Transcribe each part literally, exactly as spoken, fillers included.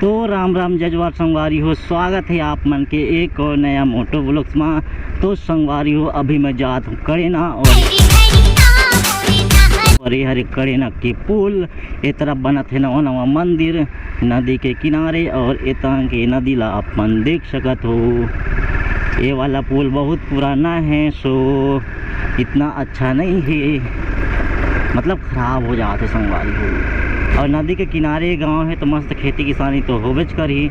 तो राम राम जय जोहार संगवारी हो, स्वागत है आप मन के एक और नया मोटो व्लॉग्स मा। तो संगवारी हो, अभी मैं जात हूँ कड़ेना और, और ये हरे कड़ेना के पुल, ए तरफ बनत है नवा नवा मंदिर नदी के किनारे, और ए तरह के नदी ला आप मन देख सकत हो। ये वाला पुल बहुत पुराना है, सो इतना अच्छा नहीं है, मतलब खराब हो जात है संगवारी हो। और नदी के किनारे गांव है तो मस्त खेती किसानी तो होबेच करही।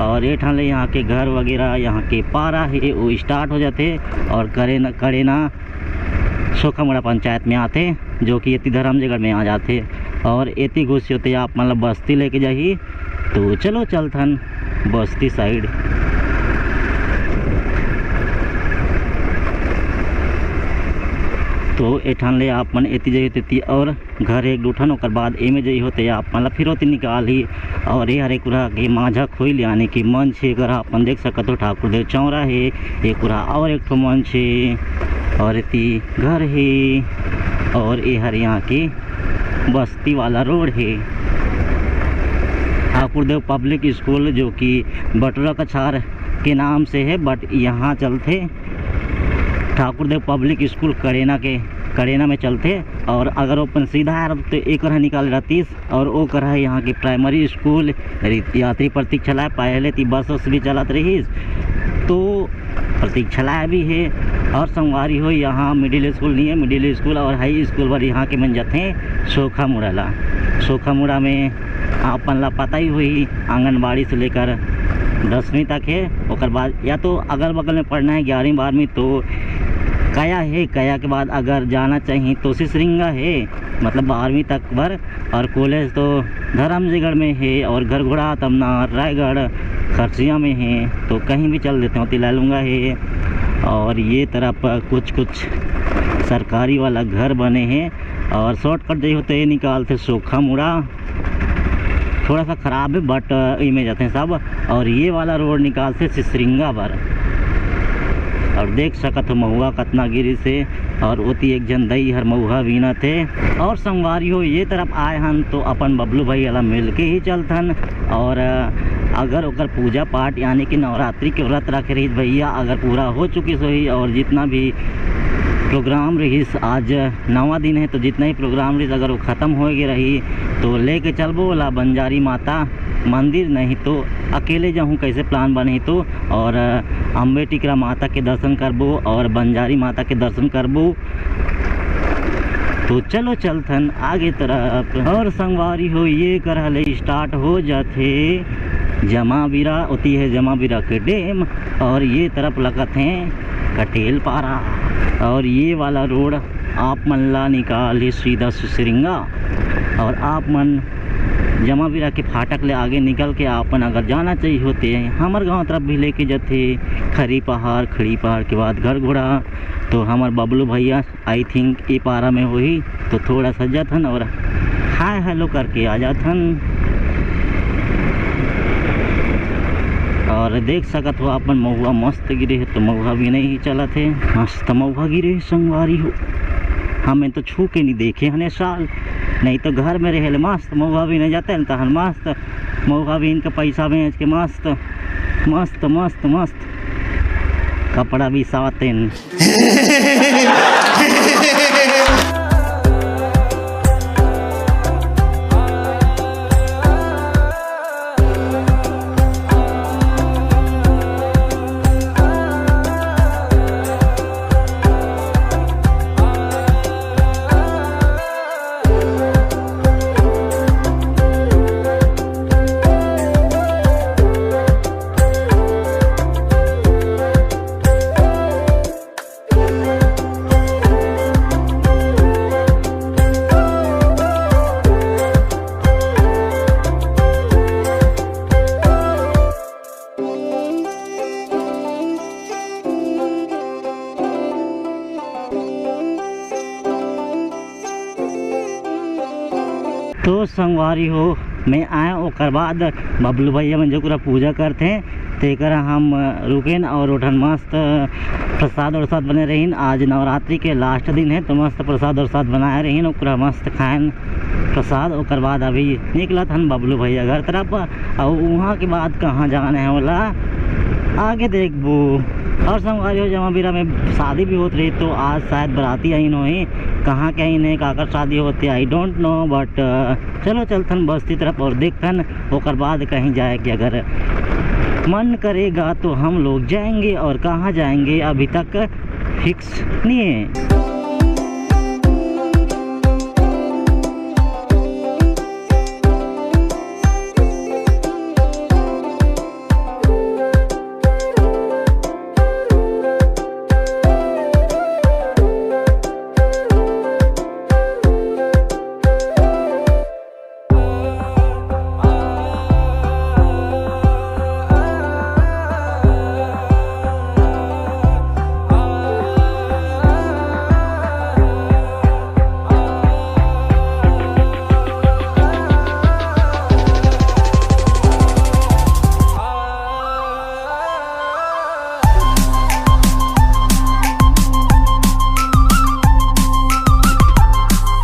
और ए ठन ले यहाँ के घर वगैरह, यहाँ के पारा है वो स्टार्ट हो जाते। और कड़ेना, कड़ेना सोखामुड़ा पंचायत में आते, जो कि एती धरमजयगढ़ में आ जाते। और एती घुसी होते आप मतलब बस्ती लेके जाही। तो चलो चलथन बस्ती साइड। तो ए ठन ले आप मन एती जाही तेती और घर एक दू ठन, ओकर बाद एमे जाही होते आप मन ला फिर ओती निकालही। और ये हरे कुरहा के माझा खोइल यानी कि मंच हे, एकर आप मन देख सकत हो ठाकुर देव चौरा हे। ये कुरहा और एक ठो मंच हे और एती घर हे। और ये हर यहाँ के बस्ती वाला रोड हे। ठाकुर देव पब्लिक स्कूल जो कि बटुरा कछार के नाम से है, बट यहाँ चलथे ठाकुर देव पब्लिक स्कूल कड़ेना के, कड़ेना में चलथे। और अगर अपन सीधा आए रहते तो एक रहा निकाल रहतीस और ओ कर है यहाँ के प्राइमरी स्कूल, रि-, यात्री प्रतीक्षालय, पहले ती बस वस भी चलत रहीस तो प्रतीक्षालय भी है। और संगवारी हो यहाँ मिडिल स्कूल नहीं है, मिडिल स्कूल और हाई स्कूल बर यहाँ के मन जाते हैं सोखा मुड़ा ला। सोखा मुड़ा में आप मन ला पता ही हुई आंगनबाड़ी से लेकर दसवीं तक है। ओकर बाद या तो अगल बगल में पढ़ना है ग्यारहवीं बारहवीं तो कया है, कया के बाद अगर जाना चाहिए तो सिसरिंगा है, मतलब बारहवीं तक बर। और कॉलेज तो धरमजयगढ़ में है और घरघोड़ा, तमनार, रायगढ़, खरसिया में है, तो कहीं भी चल देते हो, तिलैलुंगा है। और ये तरफ कुछ कुछ सरकारी वाला घर बने हैं और शॉर्टकट जाही होते ये निकालते सोखा मुड़ा। थोड़ा सा खराब है बट इमे जाते हैं सब। और ये वाला रोड निकालते सिसरिंगा बर। और देख सकत हो महुआ कतना गिरिस हे। और ओती एक झन दई हर महुआ बीनत हे। और संगवारी हो, ये तरफ आए हन तो अपन बबलू भैया ला मिल के ही चलथन। और अगर ओकर पूजा पाठ यानी कि नवरात्रि के व्रत रखे रहिस भैया, अगर पूरा हो चुकिस होही और जितना भी प्रोग्राम रहिस, आज नवा दिन है तो जितना ही प्रोग्राम रहिस अगर वो खत्म हो गए रही तो लेके चलबो ओला बंजारी माता मंदिर, नहीं तो अकेले जाहूँ कैसे प्लान बनही तो। और अम्बे टिकरा माता के दर्शन करबो और बंजारी माता के दर्शन करबो। तो चलो चलथन आगे तरफ। और संगवारी हो, ये करा ले स्टार्ट हो जाथे जमाबीरा, ओती है जमाबीरा के डैम। और ये तरफ लगत हैं कटेल पारा। और ये वाला रोड आप मन ला निकालही सीधा सिसरिंगा। और आप मन जमाबीरा के फाटक ले आगे निकल के आप मन अगर जाना चाहिए होते, हमर गांव तरफ भी लेके जाथे खरी पहाड़, खड़ी पहाड़ के बाद घरघोड़ा। तो हमर बबलू भैया आई थिंक ई पारा में होही, तो थोड़ा सा जाथन और हाय हेलो करके आ जाथन। और देख सकत हो आप मन महुआ मस्त गिरे हे, तो महुआ भी नहीं चलत हे, मस्त महुआ गिरे हे संगवारी हो। हमें तो छू के नहीं देखे हने साल, नहीं तो घर में रहे ले मस्त महुआ भी नहीं जाते न, तहन मस्त महुआ भी इनका पैसा बेच के मस्त मस्त मस्त मस्त कपड़ा भी सातेन। तो संगवारी हो, में आए, ओकर बाद बबलू भैया मन जो पूरा पूजा करथे, तेकर हम रुकेन और ओठन मस्त प्रसाद उरसाद बने रहिन। आज नवरात्रि के लास्ट दिन हे, तो मस्त प्रसाद उरसाद बनाए रहिन, ओकरा मस्त खाएन प्रसाद। ओकर बाद अभी निकलत हन बबलू भैया घर तरफ, और वहाँ के बाद कहाँ जाना है ओला आगे देखबो। और संगवारी हो, जमा बेरा में शादी भी होत रही, तो आज शायद बराती आइन होही, कहाँ के आइन है, काकर शादी होते, I don't know, but चलो चलथन बस्ती तरफ और देखथन, ओकर बाद कहीं जाए के अगर मन करेगा तो हम लोग जाएंगे, और कहाँ जाएंगे अभी तक फिक्स नहीं है।